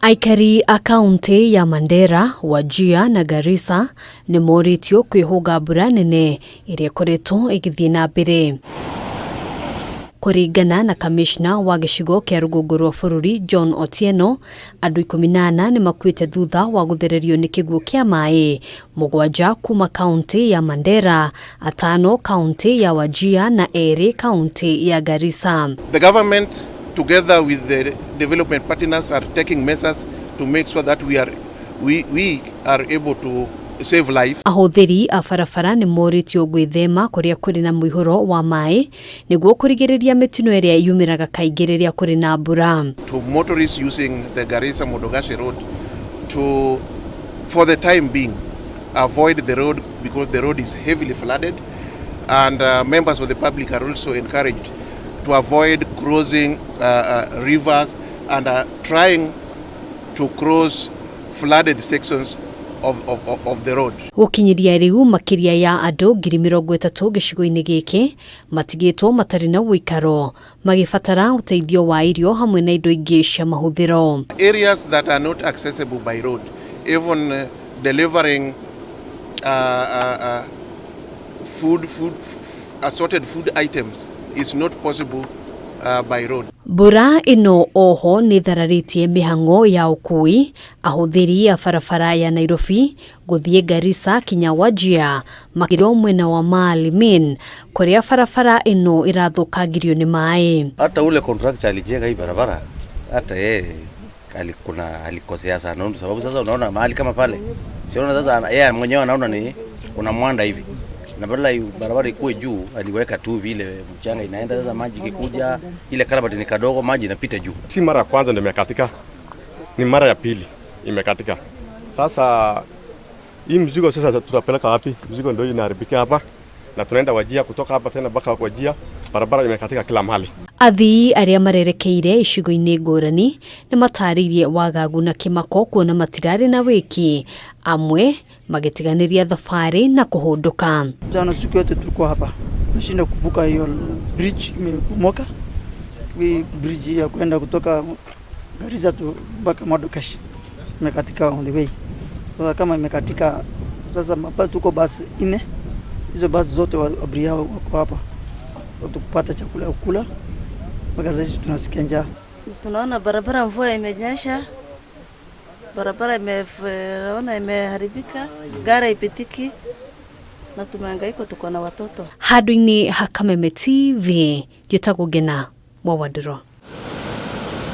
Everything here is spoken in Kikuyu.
Aikari a kaunti ya Mandera, Wajir na Garissa nĩ morĩtio kwĩhũga mbura nene ĩrĩa ĩkoretwo ĩgĩthiĩ na mbere. Kũringana na kamishna wa gĩcigo kĩa rũgongo rwa bũrũri John Otieno, andũ 14 nĩ makuĩte thutha wa gũthererio nĩ kĩguũ kĩa maĩ, mũgwanja kuma kaunti ya Mandera, atano kaunti ya Wajir na erĩ kaunti ya Garissa. The government together with the development partners are taking measures to make sure that we are able to save life. Ahũthĩri a barabara nĩ morĩtio gwĩthema kũrĩa kũrĩ na mũihũro wa maĩ nĩguo kũrigĩrĩria mĩtino ĩrĩa yumĩraga kaingĩ rĩrĩa kũrĩ na mbura. To motorists using the Garissa Modogashe road to, for the time being, avoid the road because the road is heavily flooded, and members of the public are also encouraged to avoid crossing rivers and trying to cross flooded sections of the road. Gũkinyĩria rĩu makĩria ya andũ 30,000 gĩcigo-inĩ gĩkĩ matigĩtwo matarĩ na ũikaro magĩbatara ũteithio wa irio hamwe na indo ingĩ cia mahũthĩro. Areas that are not accessible by road, even delivering assorted food items is not possible by road. Mbura ĩno oho nĩ thararĩtie mĩhang'o ya ũkui ahũthĩri a barabara ya Nairobi gũthiĩ Garissa kinya Wajir makĩrio mwena wa Maalimin kũrĩa barabara ĩno ĩrathũkangirio nĩ maĩ. Hata ule contractor alijenga hii barabara, hata yeye alikuna alikosea sana, sababu sasa unaona mahali kama pale, siona sasa yeye mwenyewe anaona ni kuna mwanda hivi, na badala barabara ikuwe juu aliweka tu vile mchanga inaenda. Sasa maji ikikuja ile culvert ni kadogo, maji inapita juu. Si mara ya kwanza ndio imekatika, ni mara ya pili imekatika. Sasa hii mzigo sasa tutapeleka wapi? Mzigo ndio inaharibikia hapa na tunaenda Wajir, kutoka hapa tena mpaka Wajir, barabara imekatika kila mahali. Athii arĩa marerekeire icigo-inĩ ngũrani nĩ matarĩirie wagagu na kĩmako kuona matirarĩ na wĩki, amwe magĩtiganĩria thabarĩ na kũhũndũka. Jana siku yote tulikuwa hapa, tumeshinda kuvuka hiyo bridge, imebomoka. Hii bridge ya kwenda kutoka Garissa tu mpaka Modogashi imekatika on the way. Sasa kama imekatika, sasa mabasi tuko basi nne, hizo basi zote abiria wako hapa, tukupata chakula ya kukula mpaka sasa tunasikia njaa. Tunaona barabara mvua imenyesha, barabara imeona imeharibika, gari haipitiki na tumehangaika, tuko na watoto. Handũ-inĩ ha Kameme TV, njĩtagwo Ngena wa Wandũrũ.